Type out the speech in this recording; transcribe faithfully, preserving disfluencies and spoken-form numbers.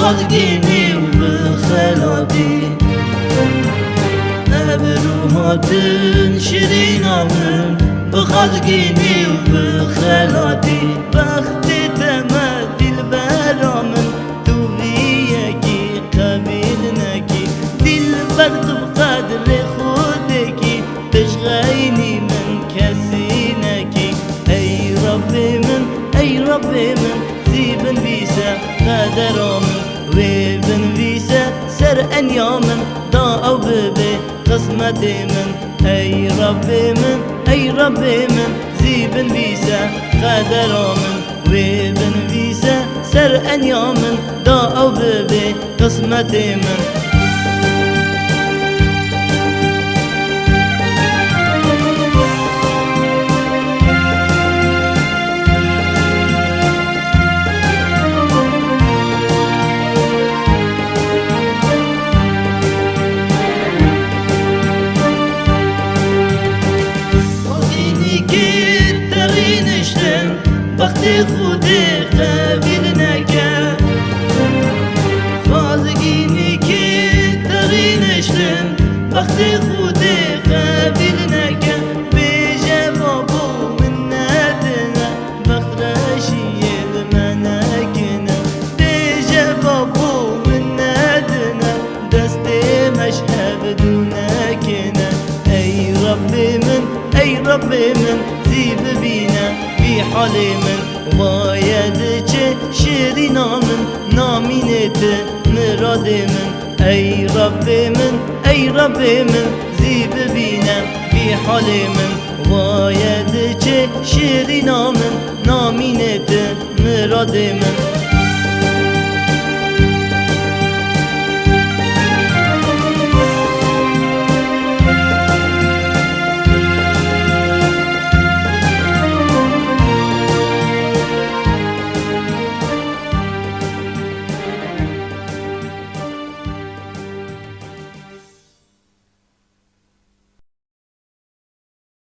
Xazgînî û bi xelatî. Ebir û hatin şirîna min, bi xazgînî û bi xelatî. Bextê te me dilbera min, tu vî yekî qebîl nekî. Dilber tu bi qedrê Xwedêkî, tu ji xeynî min kesî nekî. Ey Rabbê min, ey Rabbê min, zî binvîse qedera min. Wê binvîse ser enya min, da ew bibe qismetê min. Ey Rabbê min, ey Rabbê min, zî binvîse qedera min. Wê binvîse ser enya min, da ew bibe qismetê min. Xwedînî kê te rîniştin, bextê Xwedê qebîl neke. Xwazgînî kê te rîniştin, bextê Xwedê qebîl neke. Bêje babo min nedine, bext reşiyê li me nekine. Bêje babo min nedine, destê me ji hev dû nekine. Ey Rabbê min, ey Rabbê min, zî bibîne vî halê min. Waye diçe şirîna min, namînê tu miradê min. Ey Rabbê min, ey Rabbê min, zî bibîne vî halê min. Waye diçe şirîna min, namînê tu miradê min.